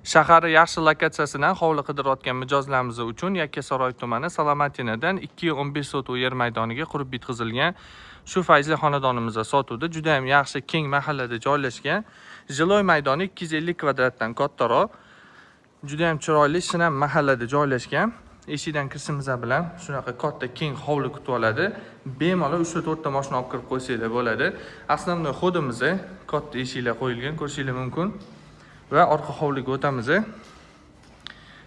Shahari yaxshi lokatsiyasidan hovli qidirayotgan mijozlarimiz uchun Yakkasaroy tumani Salomatinadan 2,15 sotuv yer maydoniga qurib bitkazilgan shu fayzli xonadonimizda sotuvda. Juda ham yaxshi keng mahallada joylashgan. Жилой maydoni 250 kvadratdan kattaroq. Juda ham chiroyli shinam mahallada joylashgan. Eshikdan kirishimiz bilan shunaqa katta keng hovli kutib oladi. Bemalol 3 ta 4 ta mashina olib kirib qo'ysanglar bo'ladi. Основной ход imiz katta eshiklar qo'yilgan, ko'rishinglar mumkin. Va orqa hovliga o'tamiz.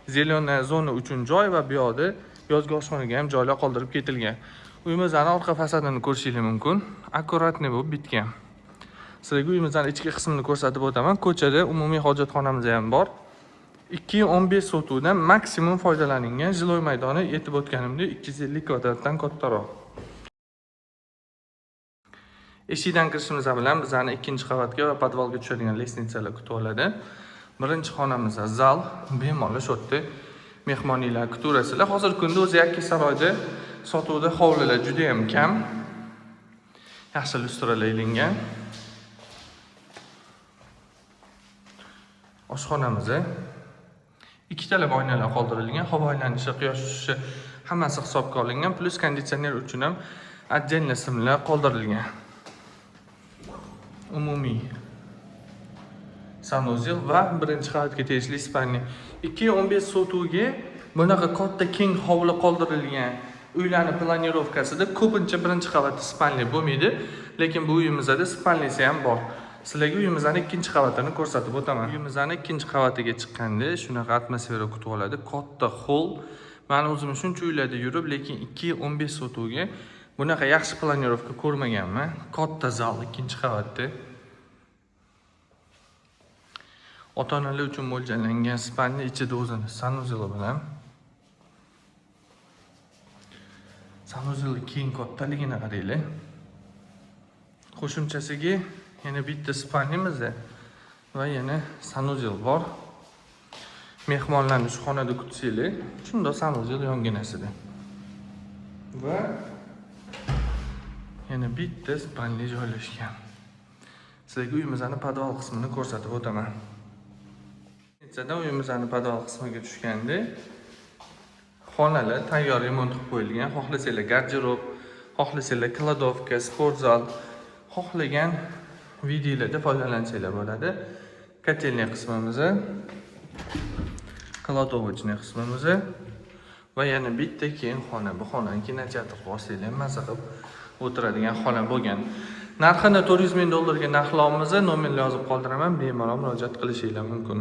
Зелёная zona uchun joy va bu yoqda yozgi oshxonaga ham joylar qoldirib ketilgan. Uyimizni orqa fasadini ko'rishinglar mumkin. Аккуратный bo'lib bitgan. Sizlarga uyimizni ichki qismini ko'rsatib o'taman. Ko'chada umumiy hojatxonamiz ham bor. 2,15 sotuvdan maksimum foydalanilgan. Жилой maydoni, aytib o'tganimdek, 250 kvadratdan kattaroq. Eshikdan kirishimiz bilan bizani ikkinchi qavatga va podvalga tushadigan лестница lar kutib oladi. Birinchi xonamizda zal, bemalol shu yerda mehmoniylar kutaverasizlar. Hozirgi kunda o'zi Yakkasaroyda sotuvda hovlilar juda ham kam. Yaxshi lyustralar ilingan. Oshxonamiz ikkitalab oynalar qoldirilgan, havo aylanishi, quyosh tushishi hammasi hisobga olingan, плюс konditsioner uchun ham отдельно simlar qoldirilgan. Umumiy санузел va birinchi qavatga tegishli спальня. 2,15 sotuvga bunaqa katta keng hovli qoldirilgan uylarni планировка sida ko'pincha birinchi qavatda спальня bo'lmaydi, lekin bu uyimizda спальня si ham bor. Sizlarga uyimizni ikkinchi qavatini ko'rsatib o'taman. Uyimizni ikkinchi qavatiga chiqqanda shunaqa atmosfera kutib oladi. Katta холл. Men o'zim shuncha uylarda yurib, lekin 2,15 sotuvga bunaqa yaxshi планировка ko'rmaganman. Katta zal ikkinchi qavatda. Ota-onalar uchun mo'ljallangan спальня ichida o'zini санузел i bilan. Санузел i keng, kattaligini qaranglar. Qo'shimchasiga yana bitta спальня miz va yana санузел bor. Mehmonlarni shu xonada kutsanglar, shundoq санузел yonginasida. Va yana bitta спальня joylashgan. Sizlarga uyimizni podval qismini ko'rsatib o'taman. Nitsadan uyimizni podval qismiga tushganda xonalar tayyor remont qilib qo'yilgan. Xohlasanglar garderob, xohlasanglar кладовка, sport zal, xohlagan videolarda foydalansanglar bo'ladi. Котельный qismimiz, кладовочный qismimiz va yana bitta keng xona. Bu xonani kinoteatr qilib olsanglar, maza qilib o'tiradigan xona bo'lgan. Narxini 400 ming dollarga narxlayapmiz. Nomerni yozib qoldiraman, bemalol murojaat qilishinglar mumkin.